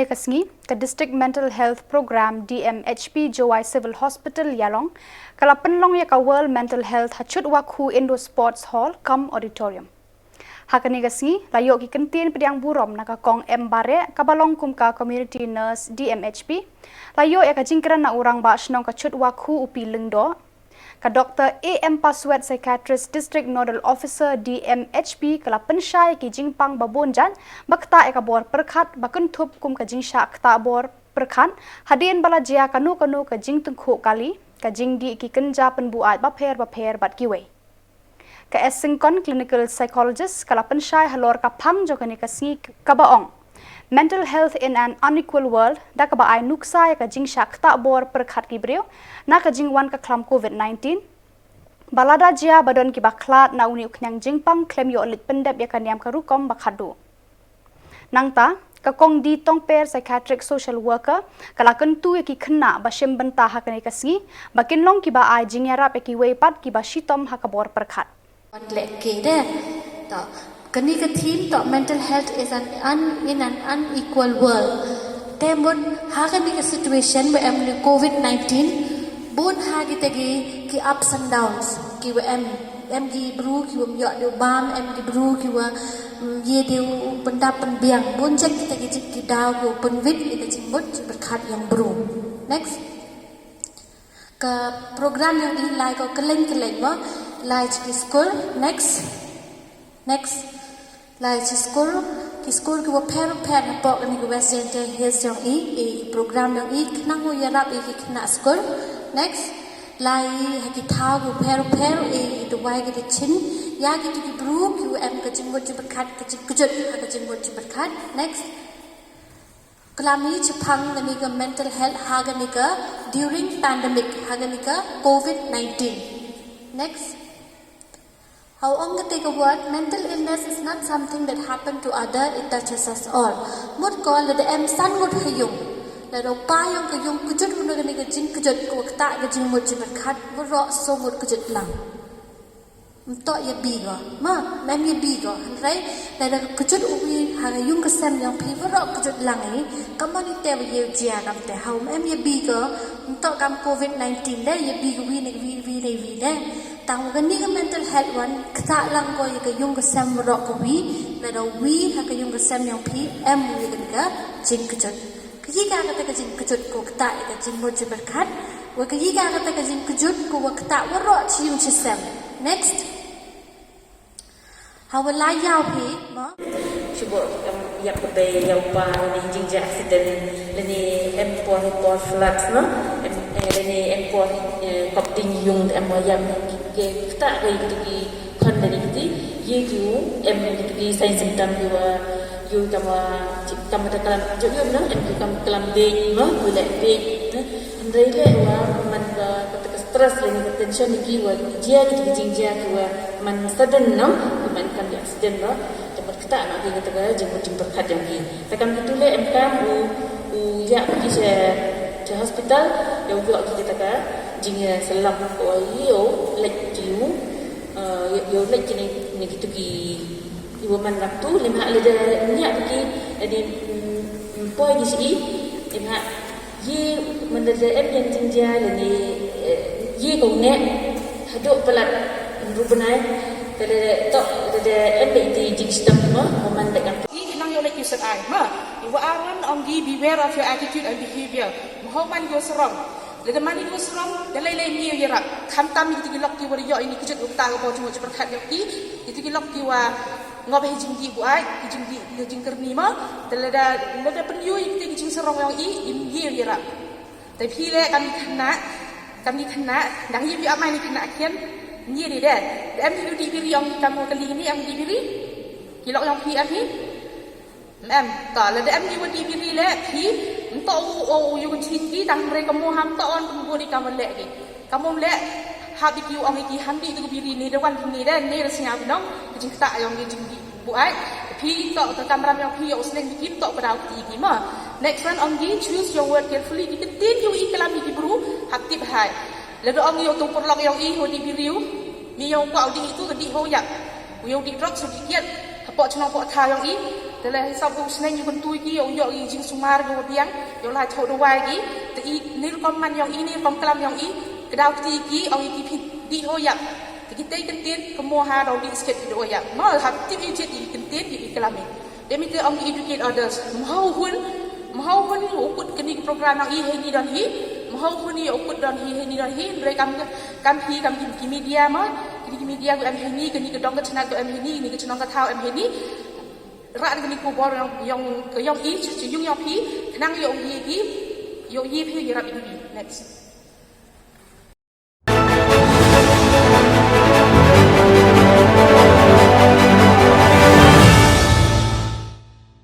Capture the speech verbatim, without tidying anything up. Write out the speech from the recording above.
Ka sngi, ka District Mental Health Program, D M H P, Jowai Civil Hospital, Ialong, ka la pynlong ïa ka World Mental Health ha Chutwakhu Indoor Sports Hall cum Auditorium. Ha kane ka sngi, la ïoh ki kyntien pdiang burom na ka Kong M Bareh, kaba long kum ka Community Nurse, D M H P, la ïoh ïa ka jingkren na u Rangbah Shnong ka Chutwakhu, u P Lyngdoh, ka Doctor A M Paswet, Psychiatrist, District Nodal Officer, D M H P, ka la pynshai ïa ki jingpang ba bun jait ba ktah ïa ka bor pyrkhat, ba kynthup kum ka jingshah ktah bor pyrkhat hadien ba la jia kano kano ka jingtyngkhuh kali, ka jingdih ki kynja pynbuaid bapher bapher bad kiwei. Ka S Syngkon, Clinical Psychologist, ka la pynshai halor ka phang jong kane ka sngi, kaba ong: Mental health in an unequal world, da kaba ai nuksa ïa ka jingshah ktah bor pyrkhat ki briew na ka jingwan ka khlam Covid nineteen, ba lada jia ba don kiba khlad na une u khñiang jingpang, khlem ïoh leit pyndep ïa ka niam ka rukom ba khatduh. Nangta, ka Kong D Tongper, Psychiatric Social Worker, ka la kyntu ïa ki khynnah ba shim bynta ha kane ka sngi ba kin long kiba ai jingïarap ïa kiwei pat kiba shitom ha ka bor pyrkhat. Wan leh ke de. To, kane ka theme to, mental health is an un, in an unequal world. Te mut ha kane ka situation ba em le Covid nineteen, bun ha kita ki, ki ups and downs kiwa em. Em ki bru kiwa ym ïoh de u bam, em ki bru kiwa, mm, ïa de u pyndap pynbiang. Bun jait kita ki jait ki daw kiwa pynwit ïa ka jingmut jingpyrkhat yong bru. Next. Ka program yong i lai ko kylleng kylleng mo. Lai cha ki skur. Next. Next. Lai cha skur, ki skur kiwa pher pher hapoh kani ka West Jaintia Hills yong i, i program yong i, khnang u ïarap i ki khynnah skur. Next. Lai ha ki thaw kiwa pher pher, i, i duwai ki da chin ïa kito ki bru kiwa em ka jingmut jingpyrkhat, ka jingkjut ha ka jingmut jingpyrkhat. Next. Klam i chaphang kani ka mental health ha kani ka during pandemic, ha kani ka Covid nineteen. Next. Haw ong kata ka word, mental illness is not something that happened to other, it touches us all. Mut ko lada em san ngut ha yung, lada u pa yong ka yung kjut u na kani ka jingkjut, ko ktah ka jingmut jingpyrkhat, waroh so ngut kjut lang. Mtoh ïa bi ko, ma, mem ïa bi ko, hynrei lada kjut u wi ha ka yung ka sem yong phi, waroh kjut lang i, kamon i te wa ïa u jia kam te, haw mem ïa bi ko, mtoh kam Covid nineteen de, ïa bi ko wi ne wi, wi ne wi de. Tang wa kani ka mental health wan, ktah lang ko ïa ka yung ka sem waroh ka wi, lada wi ha ka yung ka sem yong phi, em wi kani ka jingkjut. Ka yi ka kata ka jingkjut ko ktah ïa ka jingmut jingpyrkhat, wa ka yi ka kata ka jingkjut ko wa ktah waroh chi yung chi sem. Next. Hawa la ïaw hi, ma? Shu bok, em, ïa ka bei ïa u pa, lane jingjia accident, lane em por, por floods, no? Em, eh, lane em por, eh, kop ding yung, em wa ïam, ke, ktah ka ïa ki khon lane kiti, ïa ki u, em, kiti ki sign symptom ki wa, ïa u kam wa, kam wa da klam, jok ïa u nang, em ki kam klam bek, no? Ki leh bek, no? Hynrei leh wa, man ka, kata ka stress lane ka tension ïa ki wa, jia kiti ki jingjia ki wa, man sudden, no? Ki man kam ïa accident, no? Te pat ktah ma ki kata ka jingmut jingpyrkhat yong ki. Te kam kitu leh em kam u, u ïa ki cha, cha hospital, ïa u ïoh ki kata ka jingïasyllok ko ïa u leit ki u, eh, ïa u leit ki ne, ne kitu ki, i wa man rap tu, lem ha lada ïa ki, ade, mm, mm, poi ki shi, lem ha Ye, man da em ïa jingjia lane, eh, ye ko ne, haduh palat ruh bnai, te da tok, te da em da iti jingshitom mo, mo man da kam. Ye nang ïoh leh ki set ai, ma. Iwa Aaron ong ki beware of your attitude and behavior. Mo man ïoh sarong. Lada man ïoh sarong, da lei lei ngi ïoh ïarap. Khamtam ïa ki lok ki wa ïoh ini ki jot u ta ka bo jong u jingpyrkhat ïa ki, ïa ki lok ki wa Ngop hi jingdih buaid, hi jingdih, hi jingkyrni mo. Te lada, lada pynïoh ïa kita ki jingsarong yong i, im ye ïarap. Te phi leh kam i khynnah, kam i khynnah, dang ye phi amai ni khynnah khian, ye dei de. Te em hi u dih biri yong i kam wa kali ni, em dih biri. Ki lok yong phi em hi. Em, ta lada em hi u dih biri leh, phi, nto u, u, u, yu kan chin ki, dang re kamu ham, to on pun bu di kam wa leh ki. Kamon leh, hap ïa ki u ong ïa ki, ham dih tu ka biri ni, da wan bini da, ni da sñiaw binong, ka jingktah yong ki jingdih buaid. Phi to, ka kamram yong phi, ïa u sleng ïa ki, to pdaw ki ïa ki mo. Next one ong ki, choose your word carefully, ki ktien ki u i klam ïa ki bru, hap tip hai. Lada ong ïa u tong pyrlok yong i, ho dih biri u, mi ïa u kwah u dih itu, ka dih ho ïap. U ïa u dih drugs, u dih kiad, hapoh chnong poh thaw yong i, Te leh hisap u sneng ïa u kyntu ïa ki, ïa u ïoh ïa ki jingsumar kiba biang, ïa u la thoh dawai ïa ki. Te i ni rukom man ïong i, ni rukom klam ïong i, ka daw kti ïa ki, ong ïa ki phi dih ho ïap. Te kitei kyntien ka mo ha daw dih skit ki dawai ïap. Mo ha tip i jied i kyntien i klam i. Te mynta ong ki educate others. Mhaw hun, mhaw hun u kut kani ka program ïong i heini don hi. Mhaw hun ïa u kut don hi heini don hi. Hynrei kam, kam hi kam ki, ki media mo. Kini ki media ko em heini, kani ka dong ka chnat ko em heini, kani ka chnong ka thaw em heini. Rat kani ka bor ïong, ïong, ïong i, chi, chi ïong ïong phi, khnang ïong i, i, ïong i phi, ïarap i. Next.